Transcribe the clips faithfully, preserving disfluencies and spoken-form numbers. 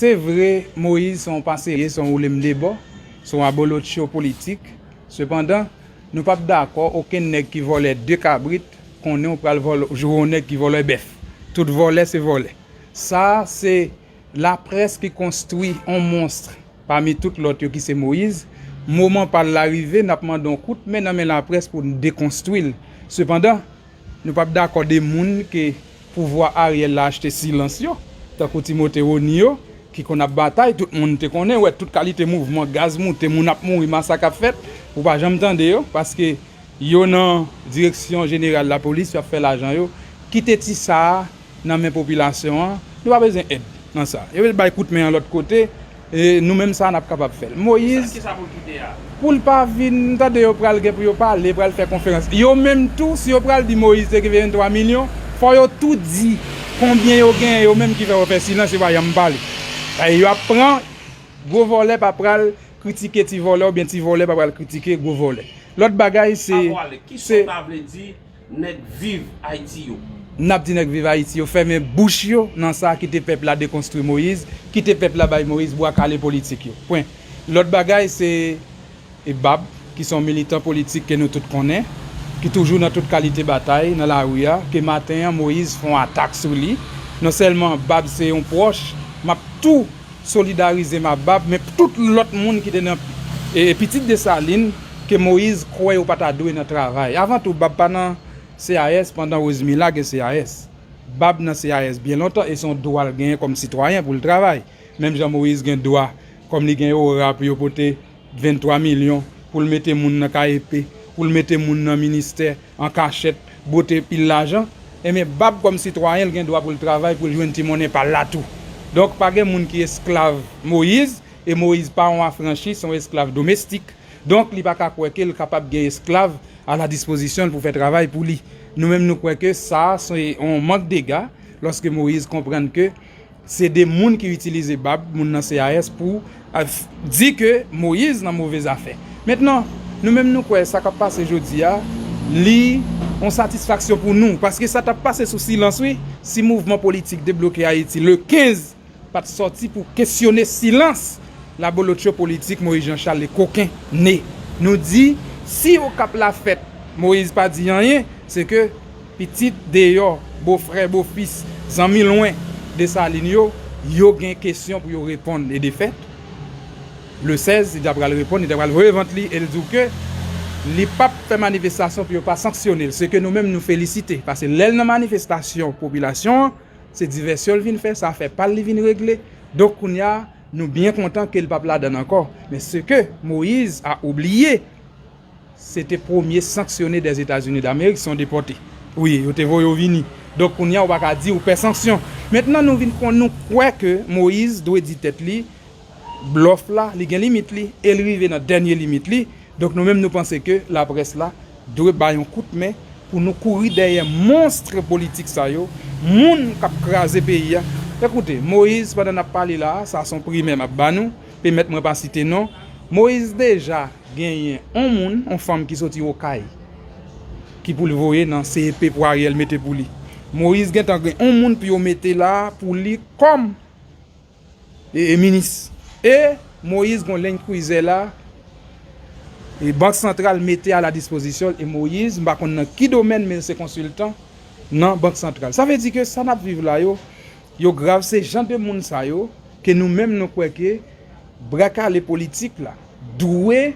Se vre, Moyiz se yon paserye, se yon woule m de bò, se yon abolotcho politik. Sepandan, nou p ap dakò okenn nèg ki vòlè de kabrit konnen w pral vòlè, jwe yon nèg ki vòlè bèf. Tout vòlè se vòlè. Sa a se laprès ki konstwi yon monstr pami tout lòt yo ki se Moyiz. Moman pa l la rive, n ap mande yon kout men nan men laprès pou n dekonstwi l. Sepandan, nou p ap dakò de moun ke pouvwa Ariel la achte silans yo, tankou Timote Rony yo, ki konn ap batay, tout moun te konnen, wè tout kalite mouvman, gaz moute, moun ap mouri, masak ap fèt, ou pa janm tande yo, paske yo nan direksyon jeneral lapolis, y ap fè lajan yo. Kite ti sa a nan men popilasyon an, nou pa bezwen èd nan sa. Yo bay kout men an lòt kote, e nou menm sa n ap kapab fè l. Moyiz, pou l pa vin, m tande yo pral gen pou yo pale, pral fè konferans. Yo menm tou, si yo pral di Moyiz te gen venntwa milyon, fò yo tou di konbyen yo genyen, yo menm ki fè yo fè silans, yo pa janm pale. Yo ap pran, gwo vòlè pa pral kritike ti vòlè, oubyen ti vòlè pa pral kritike gwo vòlè. Lòt bagay, se, se, nèg viv Ayiti yo. N ap di nèg viv Ayiti yo fèmen bouch yo nan sa, kite pèp la dekonstwi Moyiz, kite pèp la bay Moyiz bwa kale politik yo. Pwen. Lòt bagay se e Bab, ki se yon militan politik ke nou tout konnen, ki toujou nan tout kalite batay nan lari a, ke maten an Moyiz fè yon atak sou li. Non sèlman Bab se yon pwòch, m ap tou solidarize m ak Bab, men tout lòt moun ki te nan e, e pitit Desalin ke Moyiz kwè yo pa ta dwe nan travay. Avan tou, Bab pa nan C A S pandan Rosemila gen C A S. Bab nan C A S byen lontan e se yon dwa l genyen kòm sitwayen pou l travay. Menm jan Moyiz gen dwa, kòm li gen ora pou yo pote venntwa milyon pou l mete moun nan K E P, pou l mete moun nan ministè an kachèt, bote pil lajan, ebyen Bab kòm sitwayen l gen dwa pou l travay pou l jwenn ti monnen pa l la tou. Donk pa gen moun ki esklav Moyiz, e Moyiz pa yon afranchi, se yon esklav domestik. Donk li pa ka kwè ke l kapab gen esklav a la dispozisyon l pou fè travay pou li. Nou menm nou kwè ke sa se yon mank dega lòske Moyiz konprann ke se de moun ki itilize Bab, moun nan C A S, pou di ke Moyiz nan move zafè. Mentnan, nou menm nou kwè sa k ap pase jodi a, li yon satisfaksyon pou nou, paske sa t ap pase sou silans wi, si mouvman politik Debloke Ayiti le kenz pa t sòti pou kesyone silans labolotcho politik Moyiz Jan Chal e koken ne. Nou di, si Okap la fèt, Moyiz pa di anyen, se ke pitit deyò, bofrè, bofis, zanmi lwen Desalin yo, yo gen kesyon pou yo reponn. E defèt, le sèz, li ta pral reponn, li ta pral voye vant li e l di w ke li p ap fè manifestasyon pou yo pa sanksyone l. Se ke nou menm nou felisite, paske lè l nan manifestasyon popilasyon an, se divèsyon l vin fè, se afè pa l li vin regle. Donk kounye a, nou byen kontan ke l p ap ladann ankò. Men se ke Moyiz a oubliye, se te premye sanksyone dèzetazini damerik, se yon depòte. Wi, yo te voye w vini. Donk kounye a, ou pa ka di ou pè sanksyon. Mentnan nou vin konn, nou kwè ke Moyiz dwe di tèt li, blòf la, li gen limit li, e l rive nan dènye limit li. Donk nou menm nou panse ke laprès la dwe bay yon kout men pou nou kouri dèyè monstr politik sa yo, moun k ap kraze peyi a. Ekoute, Moyiz, pandan n ap pale la a, sa se yon primè m ap ba nou, pèmèt mwen pa site non. Moyiz deja genyen yon moun, yon fanm ki soti Okay, ki pou l voye nan C E P pou Ariel mete pou li. Moyiz gentan gen yon moun pou yo mete la pou li kòm e, e minis. E Moyiz gon Land Cruiser la, e Bank Santral mete a la dispozisyon l, e Moyiz, m pa konn nan ki domèn, men l se konsiltan nan Bank Santral. Sa vle di ke sa n ap viv la yo, yo grav, se jan de moun sa yo ke nou menm nou kwè ke bra kale politik la dwe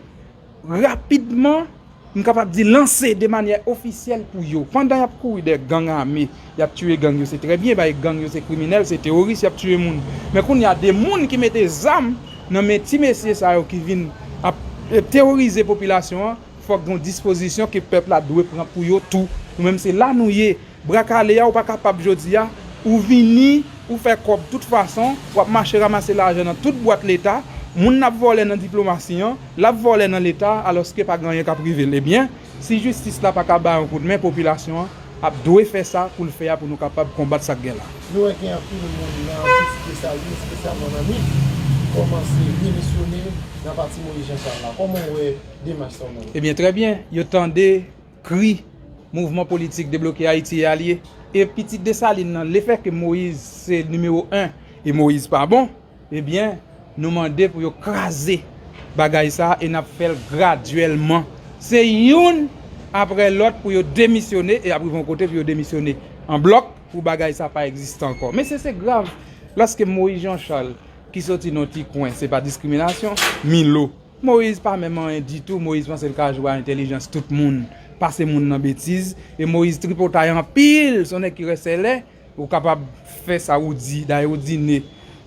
rapidman, m kapab di, lanse de manyè ofisyèl pou yo. Pandan y ap kouri dèyè gang ame, y ap tiye gang yo, se trè byen, bay gang yo se kriminèl, se teworis, y ap tiye moun. Men kounye a, de moun ki mete zam nan men ti mesye sa yo ki vin ap, e, teworize popilasyon an, fòk gen yon dispozisyon ke pèp la dwe pran pou yo tou. Nou menm se la nou ye. Bra kale a, ou pa kapab jodi a, ou vini, ou fè kòb tout fason, w ap mache ranmase lajan nan tout bwat leta, moun n ap vòlè nan diplomasi an, l ap vòlè nan leta, alòske pa gen anyen k ap rive l. Ebyen, si jistis la pa ka bay yon kout men, popilasyon an ap dwe fè sa pou l fè a pou nou kapab konbat sa k gen la. Nou wè gen anpil moun nan Pitit Desalin, espesyalman nan Nip, ki kòmanse demisyone nan pati Moyiz Jan Chal la. Kòman w wè demach sa w menm? Ebyen, trè byen. Yo tande kri mouvman politik Debloke Ayiti e alye. E pitit Desalin nan, lefètke Moyiz se nimewo en e Moyiz pa bon, Ebyen, nou mande pou yo kraze bagay sa a e n ap fè l gradyèlman. Se youn apre lòt pou yo demisyone e ap rive yon kote pou yo demisyone an blòk pou bagay sa pa egziste ankò. Mesye, se grav. Lòske Moïse Jean Charles, ki soti nan yon ti kwen, se pa diskriminasyon, Milo. Moïse pa menm anyen ditou, Moïse panse l ka jwe a entèlijans tout moun, pase moun nan betiz, e Moïse tripotay anpil, se yon nèg ki rèsèlè, ou kapab fè sa ou di, dayè ou di ne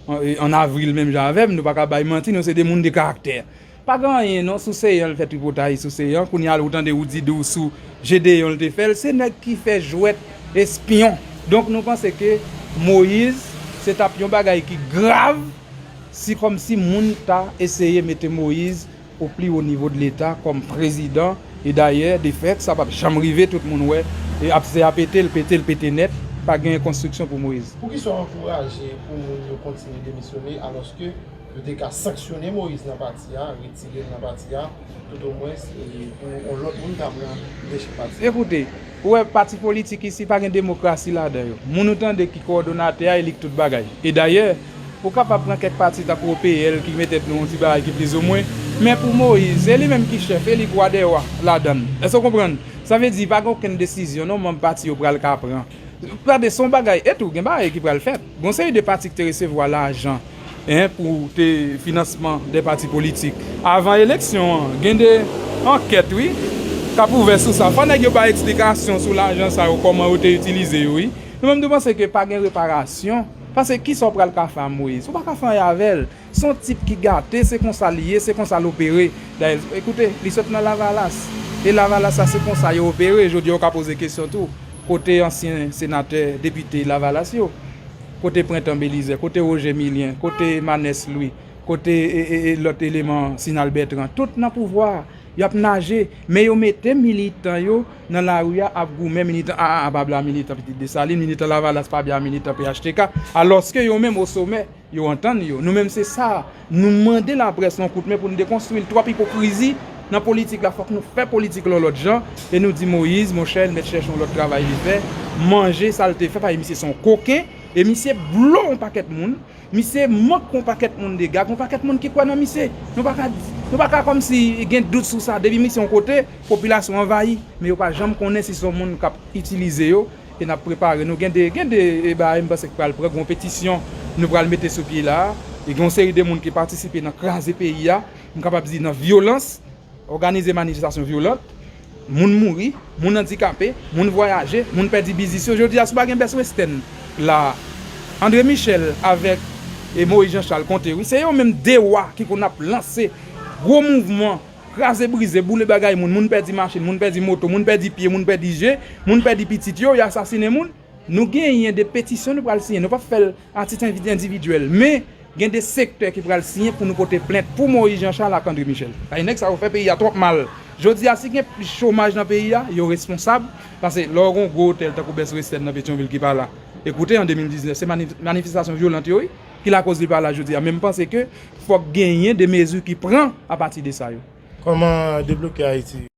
an, e, an avril menm jan avè m, nou pa ka bay manti, nou se de moun de karaktè. Pa gen anyen non, sou Seyan l fè tripotay, sou Seyan, kounye a ou tande ou di dou sou Jedeyon l te fè l, se nèg ki fè jwèt espyon. Donk nou panse ke Moïse, se t ap yon bagay ki grav, si kòmsi moun ta eseye mete Moïse o pli wo nivo de Leta kòm prezidan, e dayè, de fèt, sa p ap janm rive, tout moun wè, e ap se a pete l, pete l, pete nèt, pa gen konstriksyon pou Moïse. Poukisa w ankouraje pou moun yo kontinye demisyone, alòske yo te ka sanksyone Moïse nan pati a, retire l nan pati a, toutomwens, e pou yon lòt moun ta pran lidèchip pati a? Ekoute, ou wè pati politik isi pa gen demokrasi ladan yo. Moun ou tande ki kowòdonatè a, e li k tout bagay. E dayè, ou kapab pran kèk pati tankou O P L ki mete nou yon ti bagay ki plizoumwen, men pou Moïse, se li menm ki chèf, e li k wa dè wa ladan l. Èske w konprann? Sa vle di, pa gen okenn desizyon non manm pati yo pral ka pran. Gade, se yon bagay, e tou, gen bagay ki pral fèt. Gon seri de pati ki te resevwa lajan, en, pou te finansman de pati politik. Avan eleksyon an, gen de ankèt, wi, k ap ouvè sou sa. Fò nèg yo bay eksplikasyon sou lajan sa yo, kòman yo te itilize yo, wi. Nou menm, nou panse ke pa gen reparasyon. Paske kisa w pral ka fè a Moïse? Ou pa ka fè anyen avè l. Se yon tip ki gate, se konsa l ye, se konsa l opere. Dayè, ekoute, li sot nan Lavalas. E Lavalas la, se konsa yo opere. Jodi a, ou ka poze kesyon tou. Kote ansyen senatè, depite Lavalas yo? Kote Prentan Belizè? Kote Roger Milien? Kote Manès Louis? Kote, e, e, e, lòt eleman, Sinal Bertrand? Tout nan pouvwa a. Y ap naje. Men yo mete militan yo nan lari a ap goumen. Militan A A A pa bla militan Pitit Desalin. Militan Lavalas pa bla militan P H T K. Alòske yo menm o somè, yo antann yo. Nou menm se sa. Nou mande laprès yon kout men pou n dekonstwi l. Twòp ipokrizi nan politik la. Fòk nou fè politik la yon lòt jan. E nou di Moïse, monchè, l mèt chèche yon lòt travay li fè. Manje sa l te fè, paske misye se yon koken. E misye blo yon pakèt moun. Misye manke yon pakèt moun dega, gen yon pakèt moun ki kwè nan misye. Nou pa ka, nou pa ka kòmsi gen dout sou sa. Depi misye yon kote, popilasyon anvayi. Men yo pa janm konnen si se yon moun k ap itilize yo. E n ap prepare nou. Gen de, gen de, e, bagay m panse k pral pran, gen yon petisyon nou pral mete sou pye la. E gen yon seri de moun ki patisipe nan kraze peyi a. M kapab di nan vyolans, òganize manifestasyon vyolan, moun mouri, moun andikape, moun vwayaje, moun pèdi biznis yo. Jodi a, si w pa gen Best Western la, André Michel avèk, e, Moïse Jean Charles konte, wi. Se yo menm de wa ki konn ap lanse gwo mouvman, kraze brize, boule bagay moun, moun pèdi machin, moun pèdi moto, moun pèdi pye, moun pèdi je, moun pèdi pitit yo, y asasinen moun. Nou genyen de petisyon nou pral siyen. Nou p ap fè l a tit envi-, endividyèl, men gen de sektè ki pral siyen pou nou pote plent pou Moïse Jean Charles ak André Michel. Paske nèg sa yo fè peyi a twòp mal. Jodi a, si gen plis chomaj nan peyi a, yo responsab. Paske lè w gen yon gwo otèl tankou Best Western nan Petyonvil ki pa la, e koute, an de mil diznèf, se manif-, manifestasyon vyolan yo, wi, ki lakoz li pa la jodi a. Men m panse ke fòk genyen de mezi ki pran apati de sa yo. Kòman debloke Ayiti?